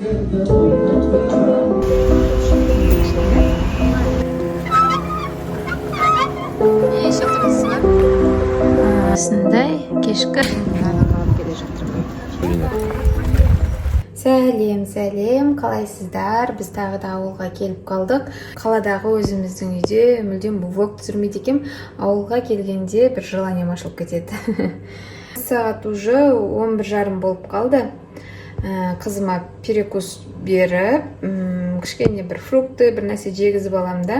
Не жатырсыздар? Осындай кешкі Қалып келе жатырмын. Сәлем, сәлем, қалайсыздар? Біз тағы да ауылға келіп қалдық. Қаладағы өзіміздің үйде мүлдем влог түсірмейді екенмін. Ауылға келгенде бір желанием ашылып кетеді. Сағат уже 11:30 болып қалды. Қызыма перекус беріп, кішкене бір фрукты, бір нәрсе жегізіп аламын да,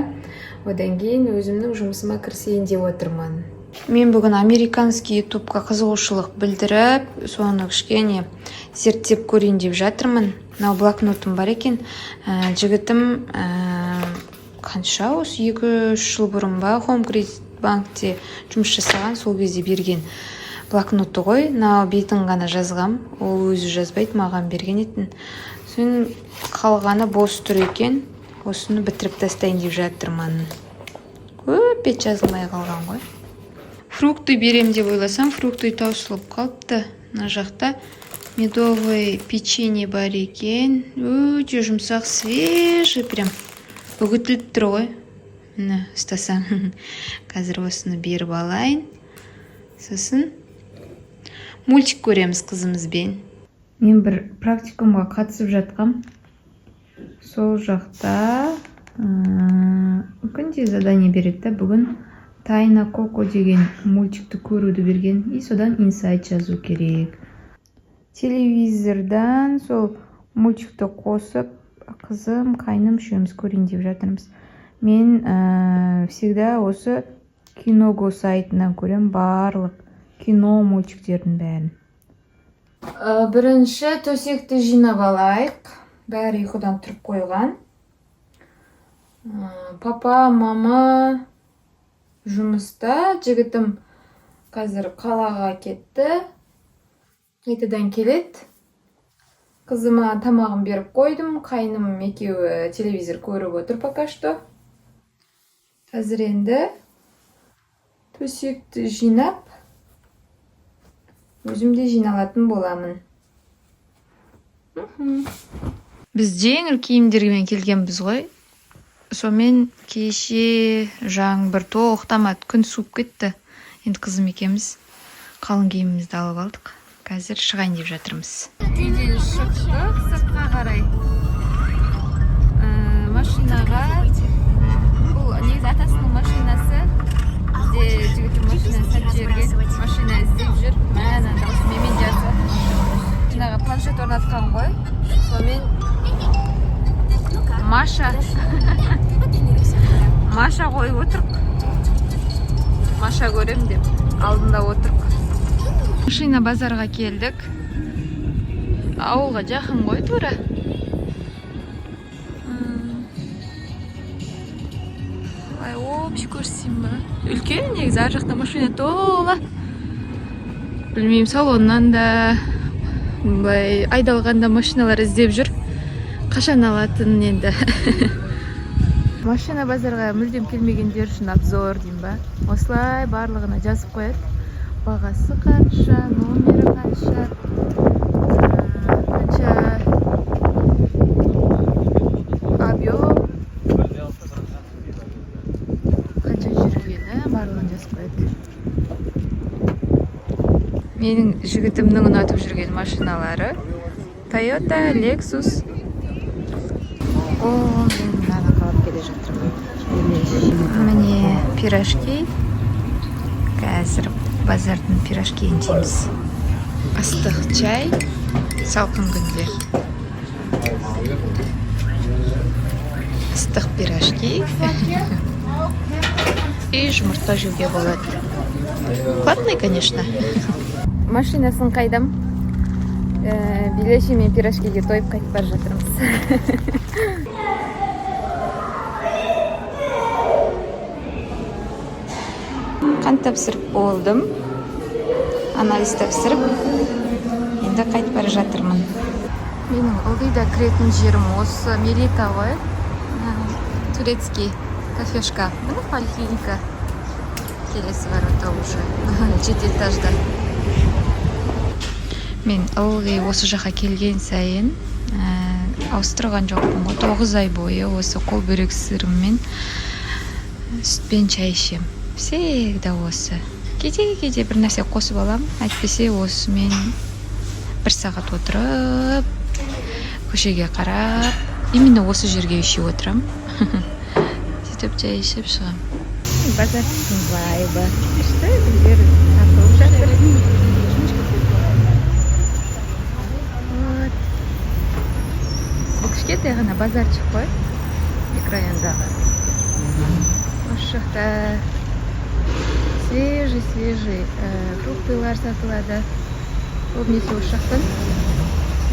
одан кейін өзімнің жұмысыма кірісейін деп отырмын. Мен бүгін американский ютубқа қызығушылық білдіріп, соны кішкене зерттеп көрейін деп жатырмын. Мынау блокнотым бар екен. Жігітім қанша, осы 2-3 жыл бұрын ба, Хоум Кредит банкте жұмыс жасаған, сол кезде берген блокноты ғой. Мынау бетін ғана жазғам, ол өзі жазбайды, маған берген етін. Соның қалғаны бос тұр екен, осыны бітіріп тастайын деп жатырмын. Көп бет жазылмай қалған ғой. Фрукты берем деп ойласам, фрукты таусылып қалыпты. Мына жақта медовый печенье бар екен, өте жұмсақ, свежий, прям үгітіліп тұр ғой, міне, ұстасаң. Қазір осыны беріп алайын, сосын мультик көреміз қызымызбен. Мен бір практикумға қатысып жатқам, сол жақта күнде задание береді да. Бүгін «Тайна Коко» деген мультикті көруді берген, и содан инсайт жазу керек. Телевизордан сол мультикті қосып, қызым, қайным үшеуміз көрейін деп жатырмыз. Мен всегда осы Киного сайтынан көремін барлық кино, мультиктердің бәрін. Бірінші төсекті жинап алайық, бәрі ұйқыдан тұрып қойған. Папа, мама жұмыста, жігітім қазір қалаға кетті, қайтадан келеді. Қызыма тамағын беріп қойдым, қайным екеуі телевизор көріп отыр пока что. Қазір енді төсекті жинап, өзім де жиналатын боламын. Біз жеңіл киімдермен келгенбіз ғой, сонымен кеше жаңбыр тоқтамады, күн суып кетті. Енді қызым екеуміз қалың киімімізді алып алдық, қазір шығайын деп жатырмыз. Үйден шықтық сыртқа қарай. Машинаға, бұл негізі атасының машинасы, бізде жігіттің машинасы сатып жіберген, машина іздеп жүр. Мә, ана дауысы менімен жазып, машинаға планшет орнатқан ғой, сонымен Маша, Маша қойып отырық, Маша көрем деп алдында отырық. Машина базарға келдік, ауылға жақын ғой тура. Былай общий көрсетейін ба? Үлкен негізі, ар жақта машина тола. Білмеймін, салоннан да былай айдалғанда машиналар іздеп жүр, қашан алатынын енді. Машина базарға мүлдем келмегендер үшін обзор деймін ба, осылай барлығына жазып қояды: бағасы қанша, номері қанша, қанша объем, қанша жүргені, барлығын жазып қояды. Менің жігітімнің ұнатып жүрген машиналары: Тойота, Lexus. О, мен мынаны қалап келе жатырмын. Міне, пирожки. Қазір базардың пирожкиін жейміз. Ыстық чай салқын күнде, ыстық пирожки и жұмыртқа жеуге болады. Платный, конечно. Машинасын қайдам? Беляши мен пирожкиге тойып қайтып бара жатырмыз. Қан тапсырып болдым, анализ тапсырып, енді қайтып бара жатырмын. Менің ылғи да кіретін жерім осы Мелита ғой. Турецкий кафешка. Міне, поликлиника, келесі ворота, уже жеті этажда. Мен ылғи осы жаққа келген сайын Ауыстырған жоқпын ғой 9 ай бойы. Осы қолбөрек сырыммен, сүтпен шай ішемін всегда. Осы кейде кейде бір нәрсе қосып аламын, әйтпесе осымен бір сағат отырып, көшеге қарап, именно осы жерге еще отырамын. Сөйтіп шай ішіп шығамын. Базардың вайбы күшті, гүлдер сатылып жатыр. Вот. Бұл кішкентай ғана базарчик қой микрорайондағы. Осы жақта свежий свежий фруктылар сатылады. Көбінесе осы жақтан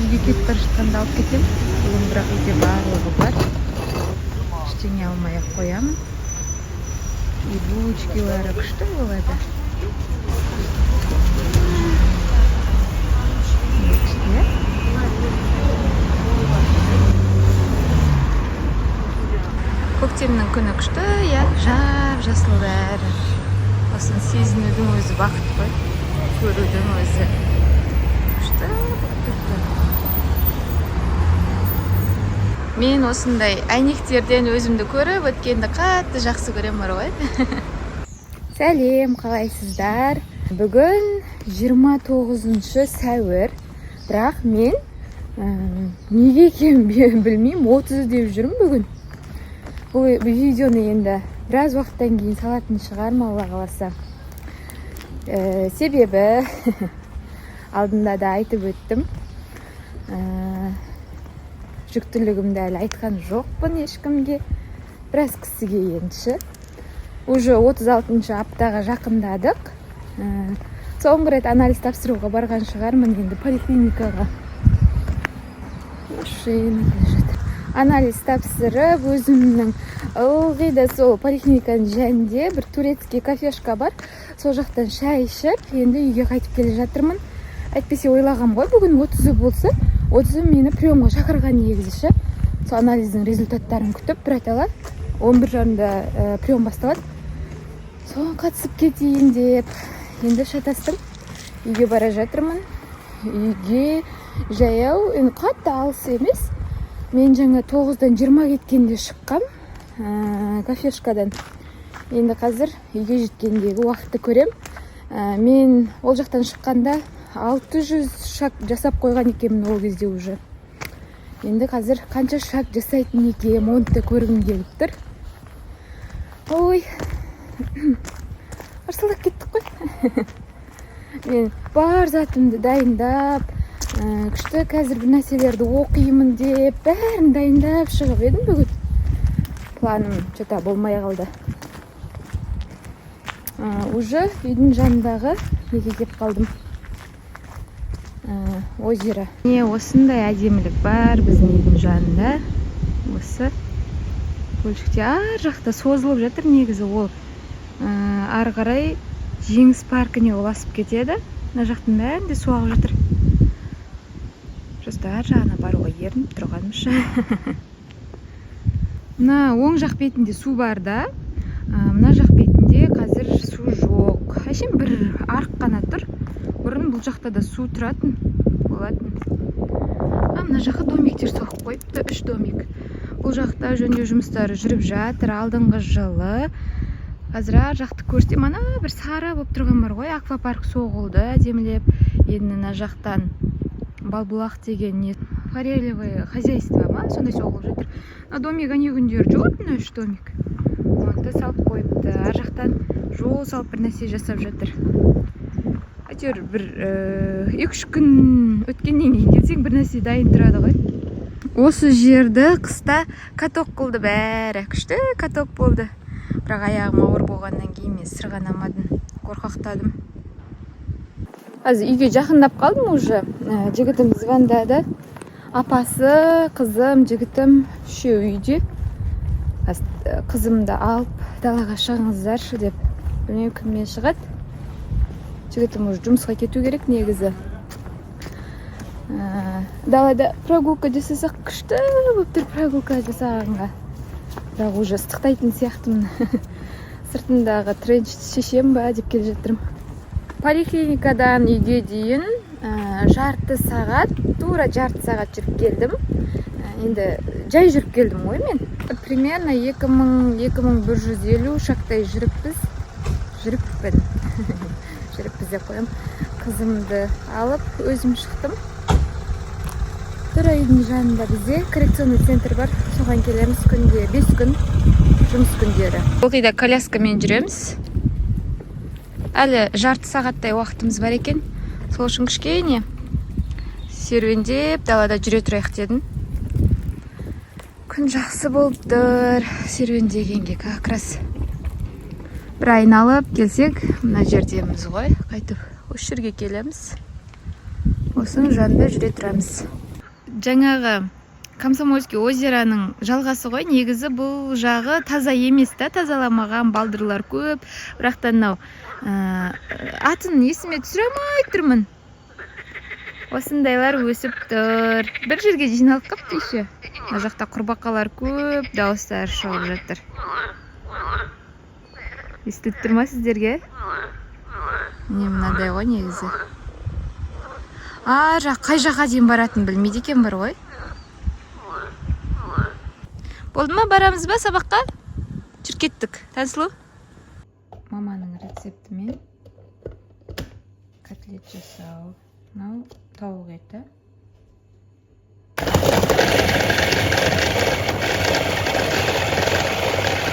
үйге кетіп бара жатқанда алып кетемін. Бүгін бірақ үйде барлығы бар, ештеңе алмай ақ қоямын. И булочкилары күшті болады. Күшті, иә. Көктемнің күні күшті, иә, жап жасыл бәрі. Осыны сезінудің өзі бақыт қой, көрудің өзі күшті болып тұрды. Мен осындай әйнектерден өзімді көріп өткенді қатты жақсы көремін бар ғой. Сәлем, қалайсыздар? Бүгін 29 сәуір, бірақ мен неге екенін білмеймін, 30 деп жүрмін бүгін. Бұл видеоны енді біраз уақыттан кейін салатын шығармын, Алла қаласа. Себебі алдында да айтып өттім, жүктілігімді әлі айтқан жоқпын ешкімге, біраз кісіге. Енді уже 36 аптаға жақындадық. Соңғы рет анализ тапсыруға барған шығармын енді поликлиникаға. Машина келе жатыр. Анализ тапсырып, өзімнің ылғи да сол поликлиниканың жанында бір турецкий кафешка бар, сол жақтан шай ішіп, енді үйге қайтып келе жатырмын. Әйтпесе ойлағам ғой, бүгін 30-ы болса, 30-ы мені приемға шақырған негізі ше. Сол анализдің результаттарын күтіп, біратала 11:30-да прием басталады, соған қатысып кетейін деп. Енді шатастым, үйге бара жатырмын. Үйге жаяу, енді қатты алыс емес. Мен жаңа 9-дан 20 кеткенде шыққам кафешкадан. Енді қазір үйге жеткендегі уақытты көрем. Мен ол жақтан шыққанда 600 шаг жасап қойған екенмін ол кезде уже. Енді қазір қанша шаг жасайтын екенмін, оны да көргім келіп тұр. Ой, ырсылдап кеттік қой. Мен бар затымды дайындап, күшті қазір бір нәрселерді оқимын деп, бәрін дайындап шығып едім бүгін. Планым че то болмай қалды. Уже үйдің жанындағы неге келіп қалдым, озеро. Міне, осындай әдемілік бар біздің үйдің жанында. Осы көлшікте ар жақта созылып жатыр негізі. Ол ары қарай Жеңіс паркіне ұласып кетеді. Мына жақтың бәрінде су ағып жатыр. Просто ар жағына баруға ерініп тұрғаным ше. Мына оң жақ бетінде су бар да, мына жақ бетінде қазір су жоқ, әшейін бір арық қана тұр. Бұрын бұл жақта да су тұратын болатын. А мына жаққа домиктер соғып қойыпты, үш домик. Бұл жақта жөндеу жұмыстары жүріп жатыр алдыңғы жылы. Қазір ар жақты көрсетемін. Ана бір сары болып тұрған бар ғой, аквапарк соғылды әдемілеп. Енді мына жақтан Балбұлақ деген не, форелевое хозяйство ма, сондай соғылып жатыр. Мына домик ане күндері жоқ, мына үш домик, оны да салып қойыпты. Ар жақтан жол салып, бір нәрсе жасап жатыр. Әйтеуір бір 2-3 күн өткеннен кейін келсең, бір нәрсе дайын тұрады ғой. Осы жерді қыста каток қылды, бәрі күшті каток болды, бірақ аяғым ауыр болғаннан кейін мен сырғанамадым, қорқақтадым. Қазір үйге жақындап қалдым уже. Жігітім звондады. Апасы, қызым, жігітім үшеуі үйде. Қазір қызымды алып далаға шығыңыздаршы деп. Білмеймін, кіммен шығады. Жігітім уже жұмысқа кету керек негізі. Далада прогулка жасасақ, күшті болып тұр прогулка жасағанға, бірақ уже ыстықтайтын сияқтымын. Сыртындағы тренчті шешем ба деп келе жатырмын. Поликлиникадан үйге дейін жарты сағат, тура жарты сағат жүріп келдім. Енді жай жүріп келдім ғой мен. Примерно 2000, 2150 шагтай жүріппіз. Жүріппін. Жүріппіз деп қоямын. Қызымды алып өзім шықтым. Тура үйдің жанында бізде коррекционный центр бар. Соған келеміз күнде 5 күн, жұмыс күндері. Ылғи да коляскамен жүреміз. Әлі жарты сағаттай уақытымыз бар екен. Сол үшін кішкене серуендеп далада жүре тұрайық дедім. Күн жақсы болып тұр серуендегенге как раз. Бір айналып келсек, мына жердеміз ғой. Қайтып осы жерге келеміз. Осының жанында жүре тұрамыз. Жаңағы Комсомольский озероның жалғасы ғой. Негізі бұл жағы таза емес та, тазаламаған, балдырлар көп. Бірақ та мынау атын есіме түсіре алмай тұрмын. Осындайлар өсіп тұр. Бір жерге жиналып қапты еще. Мына жақта құрбақалар көп, дауыстары шығып жатыр. Естіліп тұр ма сіздерге? Міне, мынадай ғой негізі. Ар жақ қай жаққа дейін баратынын білмейді екен бар ғой. Болды ма, барамыз ба сабаққа? Жүр, кеттік. Тансұлу. Маманың рецептімен котлет жасау. Мынау тауық еті.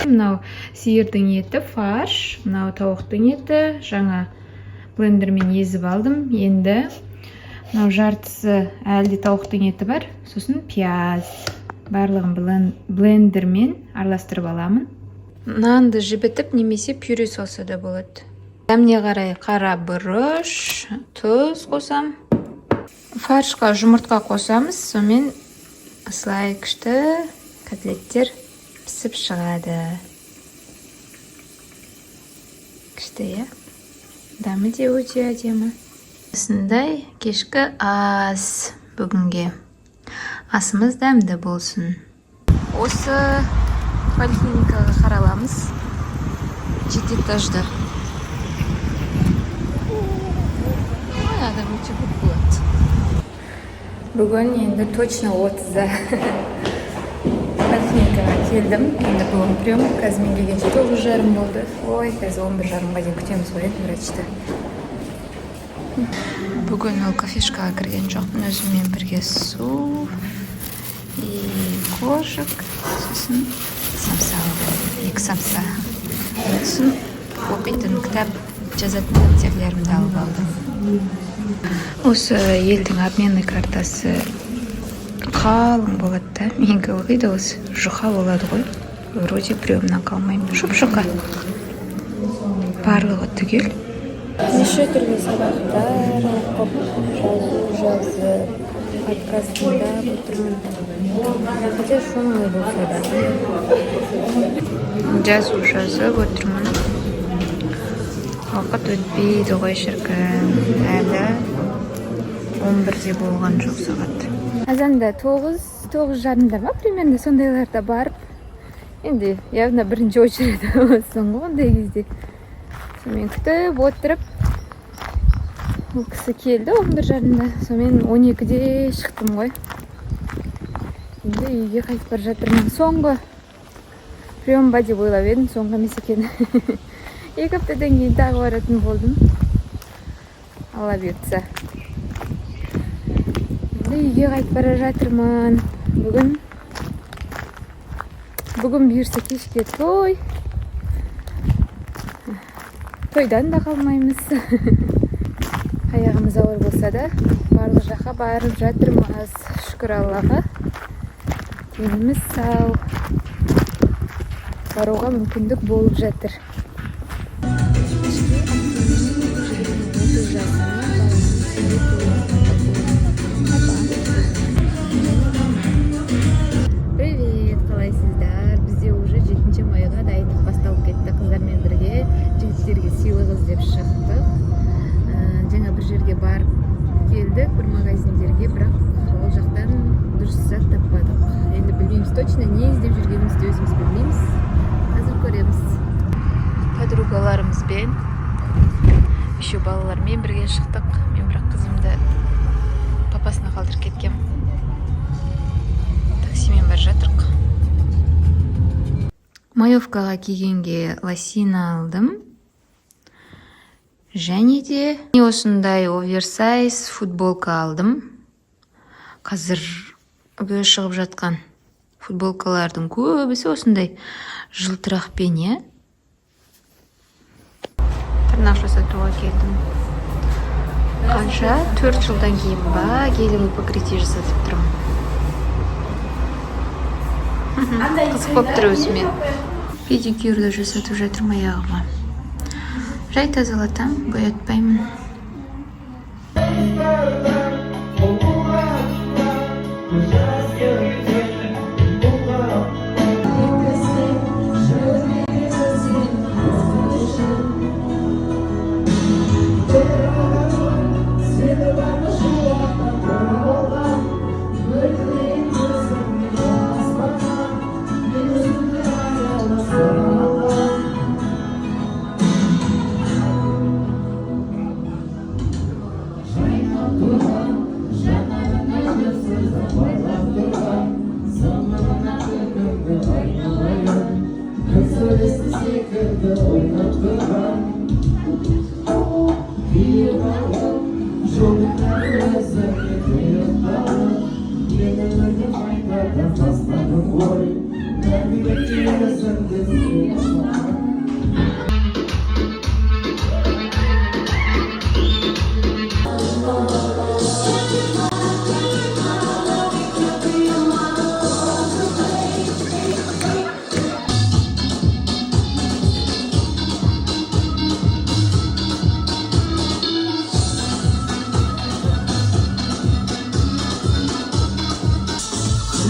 Мынау сиырдың еті, фарш, мынау тауықтың еті, жаңа блендермен езіп алдым. Енді мынау жартысы әлі де тауықтың еті бар, сосын пияз. Барлығын блендермен араластырып аламын. Нанды жібітіп немесе пюре салса да болады. Дәміне қарай қара бұрыш, тұз қосам. Фаршқа жұмыртқа қосамыз, сонымен осылай күшті котлеттер пісіп шығады. Күшті, иә? Дәмі де өте әдемі. Осындай кешкі ас бүгінге. Асымыз дәмді болсын. Осы поликлиникаға қараламыз. 7 этажда. Ой, адам өте көп болады. Бүгін енді точно 30-да поликлиникаға келдім. Енді бүгін прием. Қазір мен келгенше 9:30 болды. Ой, қазір 11:30-ға дейін күтеміз ғой енді врачты. Бүгін ол кафешкаға кірген жоқпын. Өзіммен бірге су и коржик, сосын самса алдым. 2 самса. Сосын оқитын кітап, жазатын дәптерлерімді алып алдым. Осы елдің обменный картасы қалың болады да, менікі ылғи да осы жұқа болады ғой. Вроде приемнан қалмаймын. Жұп-жұқа. Барлығы түгел. Неше түрлі сабақтар оқып, жазу жазып, подкаст тыңдап отырмын. Хотя шумный болса да. Жазу жазып отырмын. Уақыт өтпейді ғой шіркін. Әлі 11-де болған жоқ сағат. Азанда 9, 9:30-да ма, примерно сондайларда барып, енді явно бірінші очередь боласың ғой ондай кезде. Сонымен күтіп отырып, ол кісі келді 11:30-да. Сонымен 12-де шықтым ғой. Енді үйге қайтып бара жатырмын. Соңғы прием ба деп ойлап едім, соңғы емес екен. 2 аптадан кейін тағы баратын болдым. Алла бұйыртса. Енді үйге қайтып бара жатырмын. Бүгін бұйырса кешке той. Тойдан да қалмаймыз. Аяғымыз ауыр болса да, барлық жаққа барып жатырмыз. Шүкір Аллаға. Деніміз сау. Баруға мүмкіндік болып жатыр. Кешке әпкемнің жігітінің 30 жасына баласының сүндет тойы болады. Привет, қалайсыздар? Бізде уже 7 майға дайындық басталып кетті. Қыздармен бірге жігіттерге сыйлық іздеп шықтық. Жаңа бір жерге барып келдік, бір магазиндерге, бірақ ол жақтан дұрыс зат таппадық. Енді білмейміз точно, не іздеп жүргенімізді өзіміз білмейміз. Қазір көреміз. Подругаларымызбен, еще балалармен бірге шықтық. Мен бірақ қызымды папасына қалдырып кеткем. Такси Маёвкаға кигенге лосина алдым. Және де осындай оверсайз футболка алдым. Қазір шығып жатқан футболкалардың көбісі осындай жылтырақпен, иә. Тырнақ жасатуға келдім. Қанша? 4 жылдан кейін ба, гелевый покрытие жасатып тұрмын. Қызық болып тұр өзіме. Педикюрді жасатып жатырмын аяғыма. Жай тазалатамын, боятпаймын.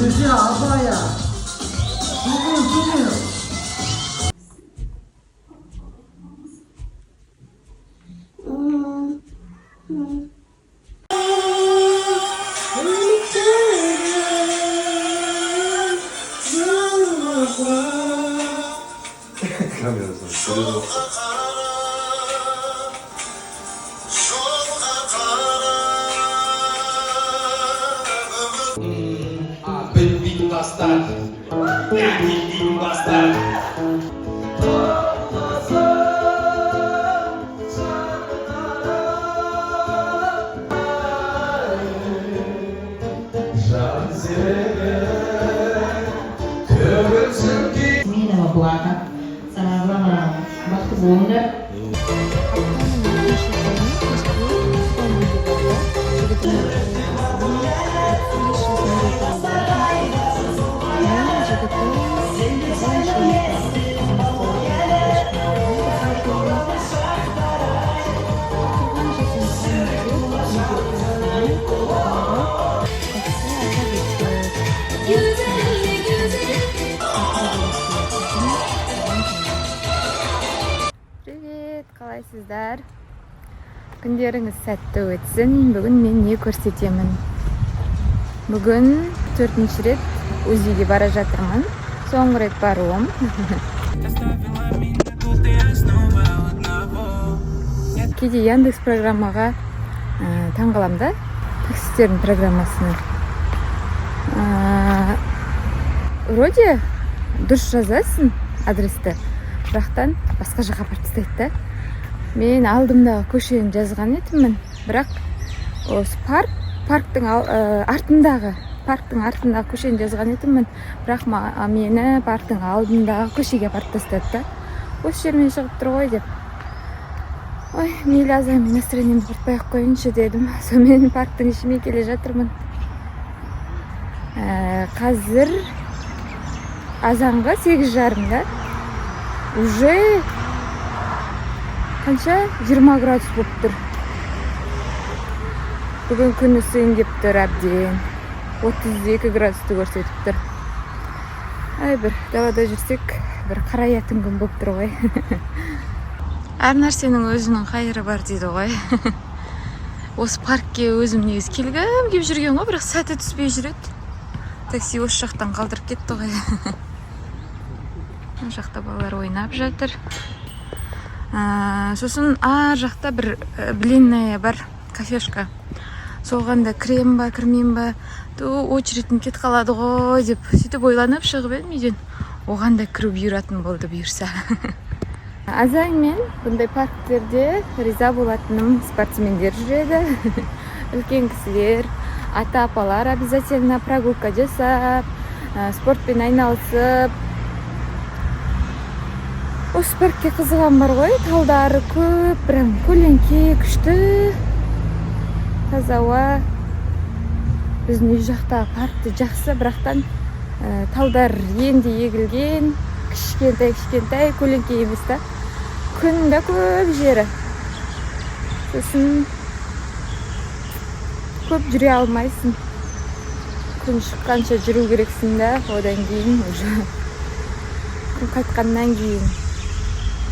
유진아 아빠야. 누구 누구? 그러면서 그래서 Білмейтін бастар, білмейтін бастар. Жан серігім төгілсін. Семейного блага. Самое главное, бақытты болыңдар. Аптаның екінші күні кешке 10-ге бардық. Жігітімнің 500 теңге болды. Мен жігітім 10 жыл қызметте. Туған жерден сәлем деп үйге барып, такси атап өттік. Привет, қалайсыздар? Күндеріңіз сәтті өтсін. Бүгін мен не көрсетемін? Бүгін төртінші рет УЗИге бара жатырмын. Соңғы рет баруым. Оставила меня тут, и я снова одного. Кейде Яндекс программаға таңғаламын да, таксистердің программасына. Вроде дұрыс жазасың адресті, бірақтан басқа жаққа апарып тастайды да. Мен алдымдағы көшені жазған едіммін, бірақ осы парк, парктың артындағы, парктың артындағы көшені жазған едіммін, бірақ мені парктың алдындағы көшеге апарып тастады да. Осы жермен шығып тұр ғой деп. Ой, мейлі, азан мен настроениемді құртпай ақ қояйыншы дедім. Сонымен парктың ішіме келе жатырмын. Қазір азанғы 8:30-да, уже қанша, 20 градус болып тұр. Бүгін күн ысыйын деп тұр әбден. 32 градусты көрсетіп тұр. Ай, бір далада жүрсек, бір қараятын күн болып тұр ғой. Әр нәрсенің өзінің қайыры бар дейді ғой. Осы паркке өзім негізі келгім келіп жүрген ғой, бірақ сәті түспей жүреді. Такси осы жақтан қалдырып кетті ғой. Мына жақта балалар ойнап жатыр. Сосын ар жақта бір блинная бар, кафешка. Соған да кірем ба, кірмеймін ба, то очередім кетіп қалады ғой деп, сөйтіп ойланып шығып едім үйден. Оған да кіру бұйыратын болды бұйырса. Азанмен бұндай парктерде риза болатыным, спортсмендер жүреді, үлкен кісілер, ата апалар обязательно прогулка жасап, спортпен айналысып. Осы паркке қызыған бар ғой, талдары көп, прям көлеңке, күшті, таза ауа. Біздің үй жақтағы паркте жақсы, бірақтан талдар енді егілген, кішкентай-кішкентай, көлеңке емес та. Күн де көп жері. Сосын көп жүре алмайсың. Күн шыққанша жүру керексің да, одан кейін уже күн қайтқаннан кейін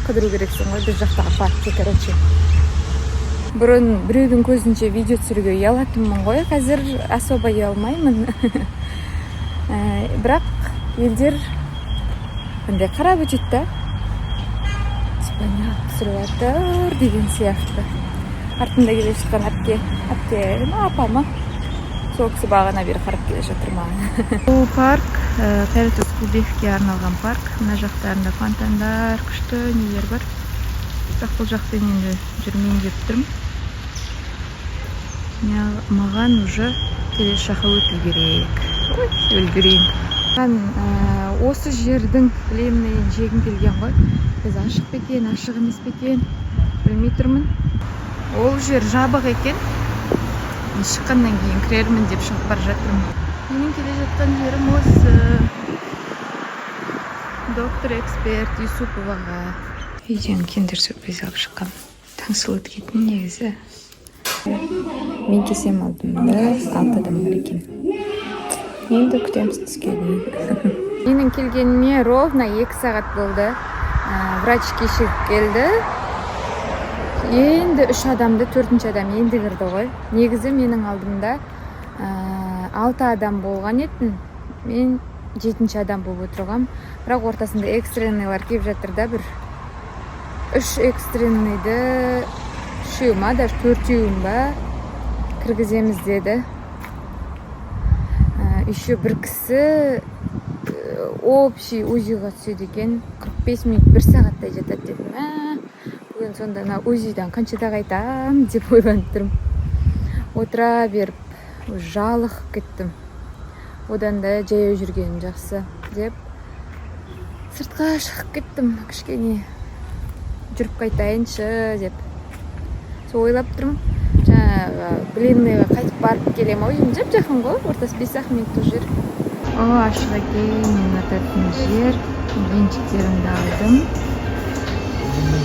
қыдыру керексің ғой. Біз жақтағы паркте, короче. Бұрын біреудің көзінше видео түсіруге ұялатынмын ғой, қазір особо ұялмаймын. Бірақ елдер андай қарап өтеді да, типа неғып түсіріп жатыр деген сияқты. Артында келе жатқан әпке, әпке ма, апа ма, сол кісі бағана бері қарап келе жатыр маған. Бұл парк Қайрат Рысқұлбековке арналған парк. Мына жақтарында фонтандар, күшті нелер бар. Бірақ бұл жақпен енді жүрмейін деп тұрмын. Маған уже келесі жаққа өту керек. Ой, үлгерейін. Мен осы жердің блинныйын жегім келген ғой. Біз ашық па екен, ашық емес пе екен, білмей тұрмын. Ол жер жабық екен. Мен шыққаннан кейін кірермін деп шығып бара жатырмын. Менің келе жатқан жерім осы. Доктор эксперт Юсуповаға. Үйден киндер сюрприз алып шыққам. Таңсұлу кеттім негізі. Мен келсем алдымда 6 адам бар екен. Енді күтеміз түске дейін. Менің келгеніме ровно 2 сағат болды. Врач кешігіп келді. Енді 3 адамды, 4-ші адам енді кірді ғой. Негізі менің алдымда 6 адам болған етін. Мен 7-ші адам болып отырғам. Бірақ ортасында экстренныйлар келіп жатыр да, бір 3 экстренныйды, үшеу ма, даже төртеуін ба кіргіземіз деді. Еще бір кісі общий УЗИ-ға түседі екен. 45 минут, 1 сағаттай жатады дедім. Бүгін сонда ана УЗИ-дан қаншада қайтам деп ойланып тұрмын. Отыра беріп жалығып кеттім. Одан да жаяу жүргенім жақсы деп сыртқа шығып кеттім. Кішкене жүріп қайтайыншы деп. Сол ойлап тұрмын. Жаңағы блинныйға қайтып барып келем ау деймін. Жап-жақын ғой, ортасы 5-ақ минуттық жер. О, ашық екен, мен ұнататын жер. Блинчиктерімді алдым.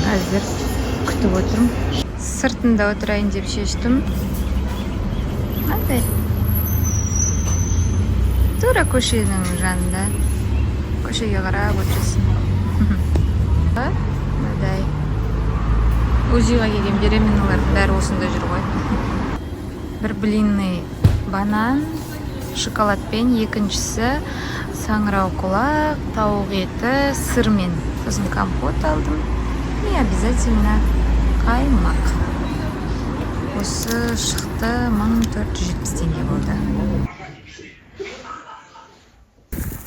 Қазір күтіп отырмын. Сыртында отырайын деп шештім. Мынандай. Тура көшенің жанында. Көшеге қарап отырасың. Мынадай. УЗИ-ға келген беременналардың бәрі осында жүр ғой. Бір блинный банан, шоколадпен, екіншісі саңырауқұлақ, тауық еті, сырмен. Сосын компот алдым. И обязательно қаймақ. Осы шықты 1470 теңге болды.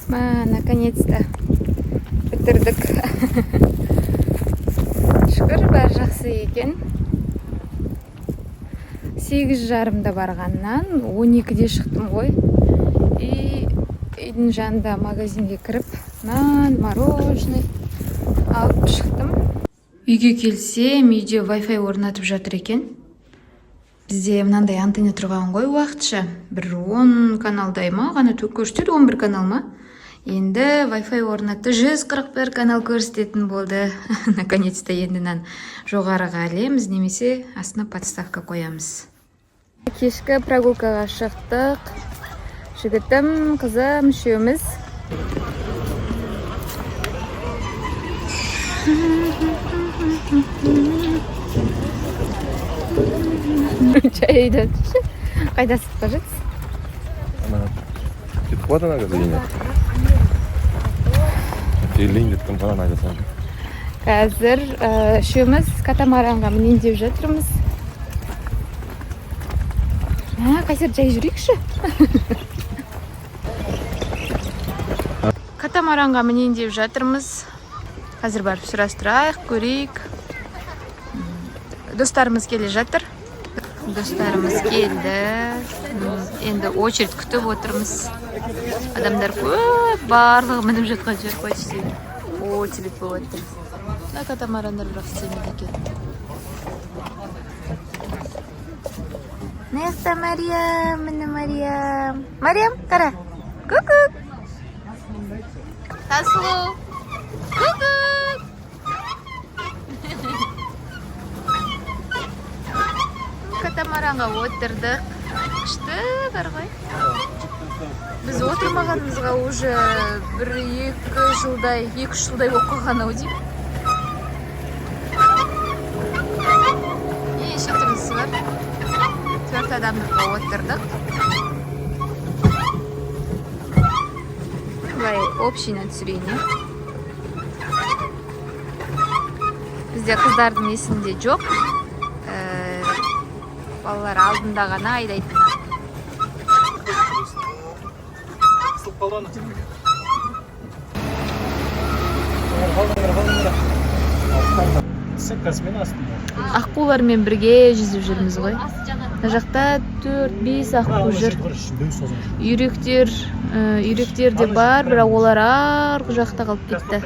Ма, наконец-то бітірдік. Шүкір, бәрі жақсы екен. Сегіз жарымда барғаннан он екіде шықтым ғой. И үйдің жанында магазинге кіріп, нан, мороженое алып шықтым. Үйге келсем, үйде Wi-Fi орнатып жатыр екен. Бізде мынандай антенна тұрған ғой уақытша. Бір 10 каналдай ма, ғана көрсетеді, 11 канал ма? Енді Wi-Fi орнатты, 141 канал көрсететін болды. Наконец-то енді мынаны жоғарыға ілеміз, немесе астына подставка қоямыз. Кешкі прогулкаға шықтық. Жігітім, қызым, үшеуміз. Чай үйден. Қайда сыртқа жатсыз? Ана, кетіп қалады ана қазір үйіне. Келейін деп тұрмын, қана айдасам. Қазір үшеуміз катамаранға мінейін деп жатырмыз. Қайсер, жай жүрейікші. Катамаранға мінейін деп жатырмыз. Қазір барып сұрастырайық, көрейік. Достарымыз келе жатыр. Достарымыз келді. Енді очередь күтіп отырмыз. Адамдар көп, барлығы мініп жатқан жер почти. Очередь болып жатыр. Мына катамарандар бірақ істемейді екен. Мына жақта Мариям, міне Мариям. Мариям, қара. Ку-ку. Тасұлу. Ку-ку. Катамаранға отырдық. Күшті бар ғой. Біз отырмағанымызға уже бір екі жылдай, 2-3 жылдай болып қалған ау деймін. Неше түрлісі бар. 4 адамдыққа отырдық. Былай общийна түсірейін, иә. Бізде қыздардың есінде жоқ. Балалар алдында ғана айдайтын. Аққулармен бірге жүзіп жүрміз ғой. Мына жақта 4-5 аққу жүр. Үйректер де бар, бірақ олар арғы жақта қалып кетті.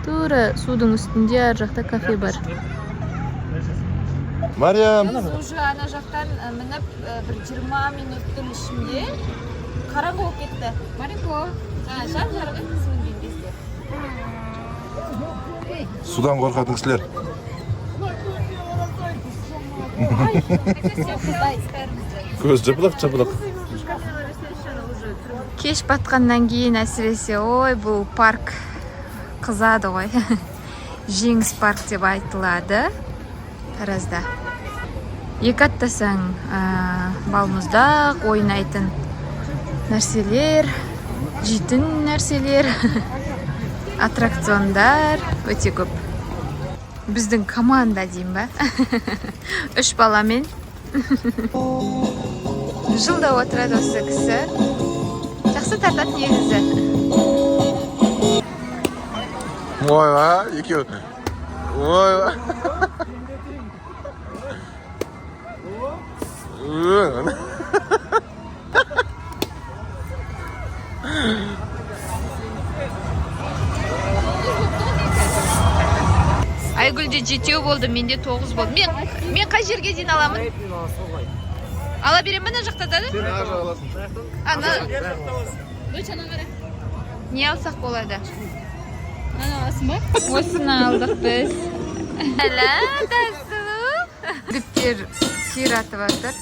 Тура судың үстінде ар жақта кафе бар. Мариям! Біз уже ана жақтан мініп бір 20 минуттың ішінде қараңғы болып кетті. Марико, жап-жарық еді біз мінген кезде. Судан қорқатын кісілер. Көз жыпылық, жыпылық. Кеш батқаннан кейін әсіресе, ой, бұл парк қызады ғой. Жеңіс парк деп айтылады Таразда. Екі аттасаң, балмұздақ, ойнайтын нәрселер, жейтін нәрселер, аттракциондар өте көп. Біздің команда деймін ба? 3 баламен. Жылда отырады осы кісі. Жақсы тартады негізі. Ой, екеуі. Ой. Айгүлде 7 болды, менде 9 болды. Мен қай жерге дейін аламын? Ала беремін мына жақта да? Сен ар жақ аласың. Ана. Не алсақ болады? Осыны алдық біз. Әлі, Тасұлу. Жігіттер сиратып жатыр.